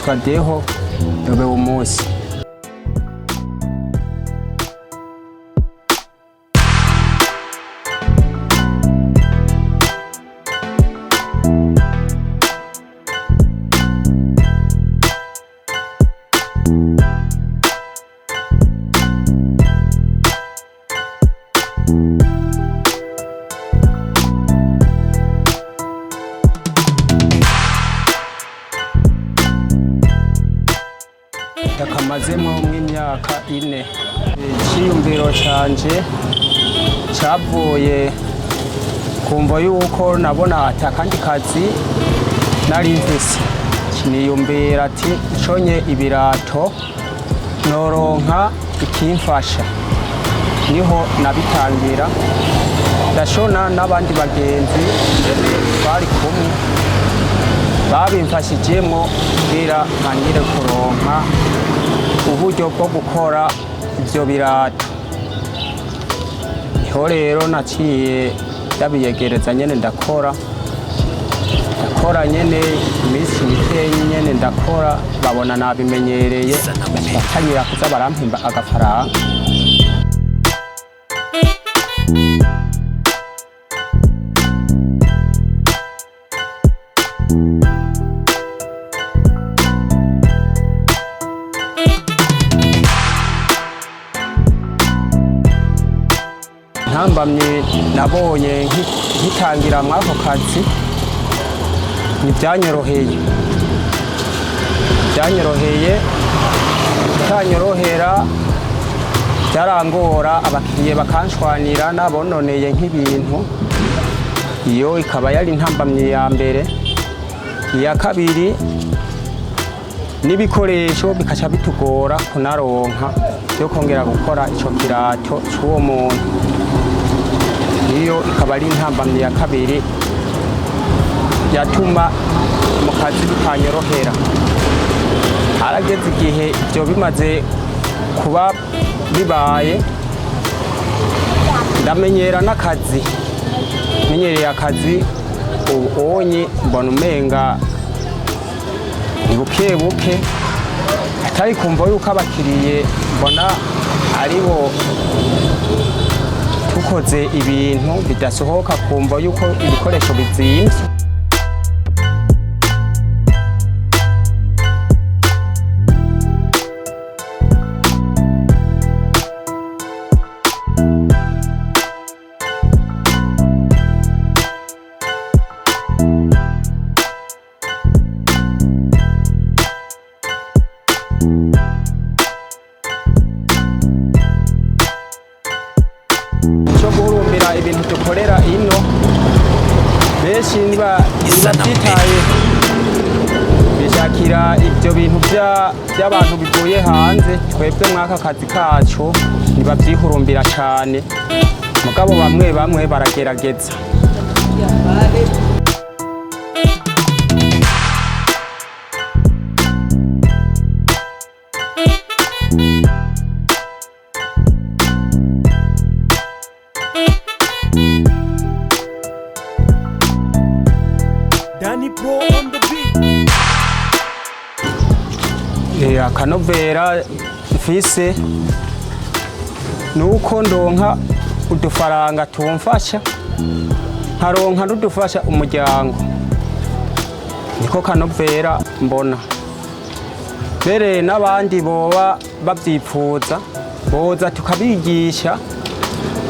Nitwa Deho Yobewe umunsi. Ndakamazemo nk'imyaka 4. Icyiyumviro canje cyavuye kumva yuko nabona ati akandi kazi nari mfise, niyumvira ati nshonye ibirato noronka ikimfasha. Niho nabitangira ndashona n'abandi bagenzi mbere bari kumwe babimfashijemwo kugira ntangire kuronka uburyo bwo gukora ivyo birato. Niho rero naciye ndabiyegereza nyene, ndakora ndakora nyene iminsi mikeyi nyene ndakora, babona nabimenyereye, batangira kuza barampemba agafaranga. Ntambamye nabonye nkitangira mw'ako kazi ntibyanyoroheye, byanyoroheye bitanyorohera, byarangora, abakiriye bakanshwanira nabononeye nk'ibintu. Iyo ikaba yari intambamye ya mbere. Iya kabiri n'ibikoresho bikaca bitugora kunaronka byo kongera gukora ico kirato c'uwo muntu. Iyo ikaba ari intambamyi ya kabiri yatuma mu kazi bitanyorohera. Harageze igihe ibyo bimaze kuba bibaye, ndamenyera n'akazi, menyereye akazi ubu onye mbona umenga ni buke buke, atari kumva yuko abakiriye mbona aribo tukoze ibintu bidasohoka, kumva yuko ibikoresho bizimvye. Cyo guhurumbira ibintu dukorera ino, benshi ntibabyitaye, bishakira ibyo bintu by'abantu bivuye hanze. Twebwe mw'aka kazi kacu ntibabyihurumbira cyane, mugabo bamwe bamwe baragerageza. Danny Pro on the beat. Akanovera mfise nuko ndonka udufaranga tumfasha, nkaronka n'udufasha umuryango, niko kanovera mbona. Mbere n'abandi boba bavyipfuza boza tukabigisha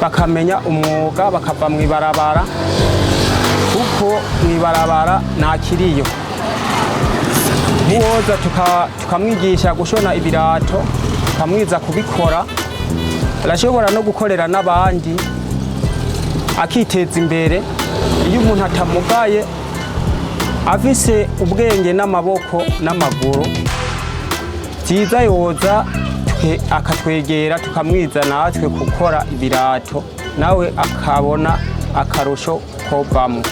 bakamenya umwuga, bakava mw'ibarabara, kuko mw'ibarabara ntakiriyo. Nk'uwoza tukamwigisha gushona ibirato, tukamwiza kubikora, arashobora no gukorera n'abandi akiteza imbere. Iyo umuntu atamugaye afise ubwenge n'amaboko n'amaguru, byiza yoza akatwegera tukamwiza natwe gukora ibirato, nawe akabona akarusho kovamwo.